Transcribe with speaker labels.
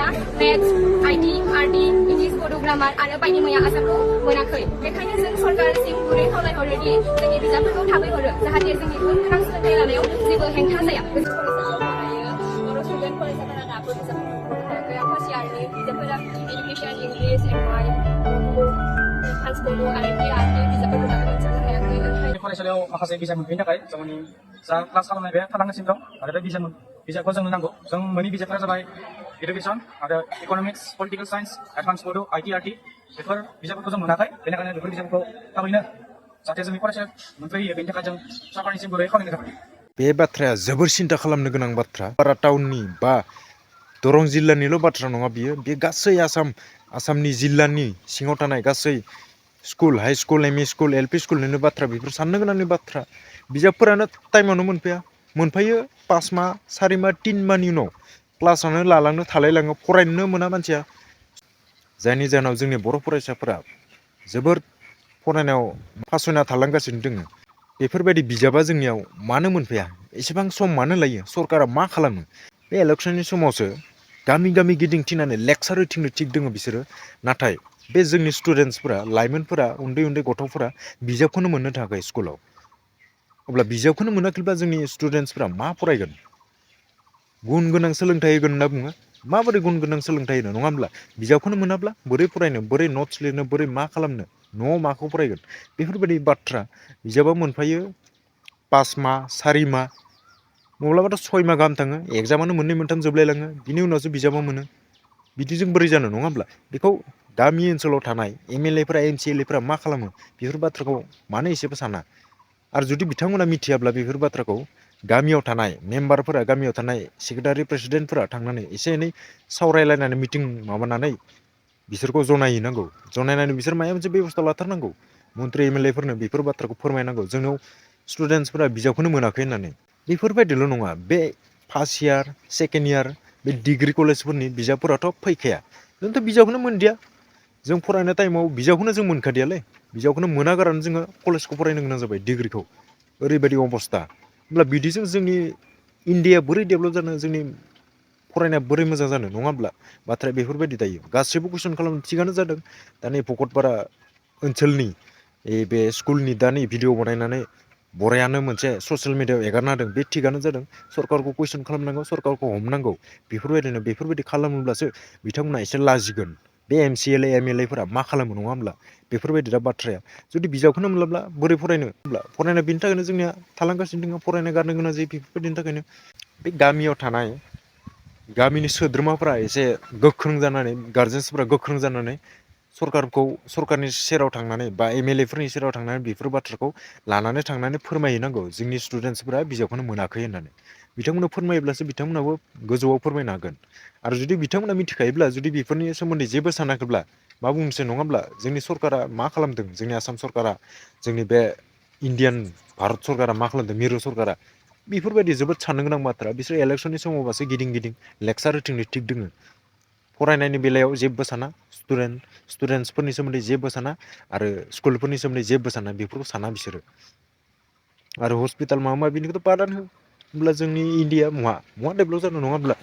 Speaker 1: maths आइटि आरटि English बड' grammar आरो बायदि मैया आसामखौ मोनाखै बेखायनो जों सरकारसिम गुरै खावलायहरोदि जोंनि बिजाबफोरखौ थाबै हरो जाहाथे जोंनि गुन गोनां सोलोंथाइ लानायाव जेबो हेंथा जाया बर' स्टुडेन्ट फरायसाफोरा दाबो बिजाबफोरखौ मोनाखै फार्स्ट इयारनि बिजाबफोरा एडुकेसन इंलिश एमआइ एडभान्स बड' आरो आरटि बिजाबफोरखौ दाबो मोनजोबनो हायाखै
Speaker 2: फरायसालियाव माखासे बिजाब मोनफैनो थाखाय जोंनि जा क्लास खालामनाय बे थालांगासिनो दं आरो बे बिजाबखौ जोंनो नांगौ जों मोननै बिजाबफोरा जाबाय एडुकेसन आरो इक'नमिक्स पलिटिकेल साइन्स एडभान्स बड' आइटि आरटि बेफोर बिजाबफोरखौ जों मोनाखै बेनिखायनो बेफोर बिजाबखौ थाबैनो जाहाथे जोंनि फरायसाया मोनफैयो बेनि थाखाय जों सरकारनिसिम गुरै खावलायनाय थाबाय
Speaker 3: बे बाथ्राया जोबोर सिन्था खालामनो गोनां बाथ्रा बारा टाउननि बा दरं जिल्लानिल' बाथ्रा नङा बियो बे गासै आसामनि जिल्लानि सिङाव थानाय गासै school high school M E school L P स्कुलनिनो बाथ्रा बेफोर साननो गोनांनि बाथ्रा बिजाबफोरानो टाइमावनो मोनफायो 5 माह 4 माह 3 माहनि उनाव क्लासानो लालांनो थालायलाङो फरायनोनो मोना मानसिया जायनि जाहोनाव जोंनि बर' फरायसाफोरा जोबोर फरायनायाव फासयना थालांगासिनो दङ बेफोरबायदि बिजाबा जोंनियाव मानो मोनफैया एसेबां सम मानो लायो सरकारा मा खालामो बे इलेक्सननि समावसो गामि गामि गिदिंथिंनानै लेक्सार होथिंनो थिग दङ बिसोरो नाथाय बे जोंनि स्टुडेन्टसफोरा लाइमोनफोरा उन्दै उन्दै गथ'फोरा बिजाबखौनो मोननो थाखाय स्कुलाव अब्ला बिजाबखौनो मोनाखैब्ला जोंनि स्टुडेन्टसफोरा मा फरायगोन गुन गोनां सोलोंथाइ होगोन होनना बुङो माबोरै गुन गोनां सोलोंथाइ होनो नङा होमब्ला बिजाबखौनो मोनाब्ला बोरै फरायनो बोरै नट्स लिरनो बोरै मा खालामनो न'आव माखौ फरायगोन बेफोरबायदि बाथ्रा बिजाबा मोनफायो 5 माह 4 माह माब्लाबाथ' 6 माह गाहाम थाङो एग्जामानो 2 मोनथाम जोबलायलाङो बिनि उनावसो बिजाबा मोनो बिदिजों बोरै जानो नङा होमब्ला बेखौ गामि ओनसोलाव थानाय एम एल एफोरा एम सि एल एफोरा मा खालामो बेफोर बाथ्राखौ मानो एसेबो साना आरो जुदि बिथांमोना मिथियाब्ला बेफोर बाथ्राखौ गामियाव थानाय मेम्बारफोरा गामियाव थानाय सेक्रेटारि प्रेसिडेन्टफोरा थांनानै एसे एनै सावरायलायनानै मिटिं माबानानै बिसोरखौ जनायहैनांगौ जनायनानै बिसोर माबा मोनसे बेबस्था लाथारनांगौ मन्त्रि एम एल एफोरनो बेफोर बाथ्राखौ फोरमायनांगौ जोंनाव स्टुडेन्टसफोरा बिजाबखौनो मोनाखै होननानै बेफोरबायदिल' नङा बे फार्स्ट इयार सेकेन्ड इयार बे डिग्रि कलेजफोरनि बिजाबफोराथ' फैखाया जोंथ' बिजाबखौनो मोनदिया जों फरायनाय टाइमाव बिजाबखौनो जों मोनखादियालै बिजाबखौनो मोनागारानो जोङो कलेजखौ फरायनो गोनां जाबाय डिग्रिखौ ओरैबायदि अबस्था होमब्ला बिदिजों जोंनि इन्डिया बोरै डेभेलप जानो जोंनि फरायनाया बोरै मोजां जानो नङा होमब्ला बाथ्राया बेफोरबायदि दायो गासैबो कुइसन खालामनो थिगानो जादों दा नै भकतपारा ओनसोलनि बे स्कुलनि दा नै भिडिअ बानायनानै बरायानो मोनसे ससियेल मिडियायाव एगारना होदों बे थिगानो जादों सरकारखौ कुइसन खालामनांगौ सरकारखौ हमनांगौ बेफोरबायदि खालामोब्लासो बिथांमोना एसे लाजिगोन बे M C L A M L एफोरा मा खालामो नङा होमब्ला बेफोरबायदि दा बाथ्राया जुदि बिजाबखौनो मोनलाब्ला बोरै फरायनो होमब्ला फरायनाय बेनि थाखायनो जोंनिया थालांगासिनो दङ फरायनाय गारनो गोनां जायो बेफोरबायदिनि थाखायनो बे गामियाव थानाय गामिनि सोद्रोमाफोरा एसे गोख्रों जानानै गारजेन्सफोरा गोख्रों जानानै सरकारनि सेराव थांनानै बा एम एल एफोरनि सेराव थांनानै बेफोर बाथ्राखौ लानानै थांनानै फोरमायहैनांगौ जोंनि स्टुडेन्टसफोरा बिजाबखौनो मोनाखै होननानै बिथांमोननो फोरमायोब्लासो बिथांमोनाबो गोजौआव फोरमायनो हागोन आरो जुदि बिथांमोना मिथिखायोब्ला जुदि बेफोरनि सोमोन्दै जेबो सानाखैब्ला मा बुंनोसै नङा होमब्ला जोंनि सरकारा मा खालामदों जोंनि आसाम सरकारा जोंनि बे इण्डियान भारत सरकारा मा खालामदों मिरु सरकारा बेफोरबायदि जोबोद साननो गोनां बाथ्रा बिसोर इलेक्सननि समावबासो गिदिं लेक्सार होथिंनो थिग दोङो फरायनायनि बेलायाव जेबो साना स्टुडेन्टसफोरनि सोमोन्दै जेबो साना आरो स्कुलफोरनि सोमोन्दै जेबो साना बेफोरखौ साना बिसोरो आरो हस्पिटाल माबा माबिनिखौथ' बादानो हो होमब्ला जोंनि इण्डिया महा डेभेलप जानो नङा होमब्ला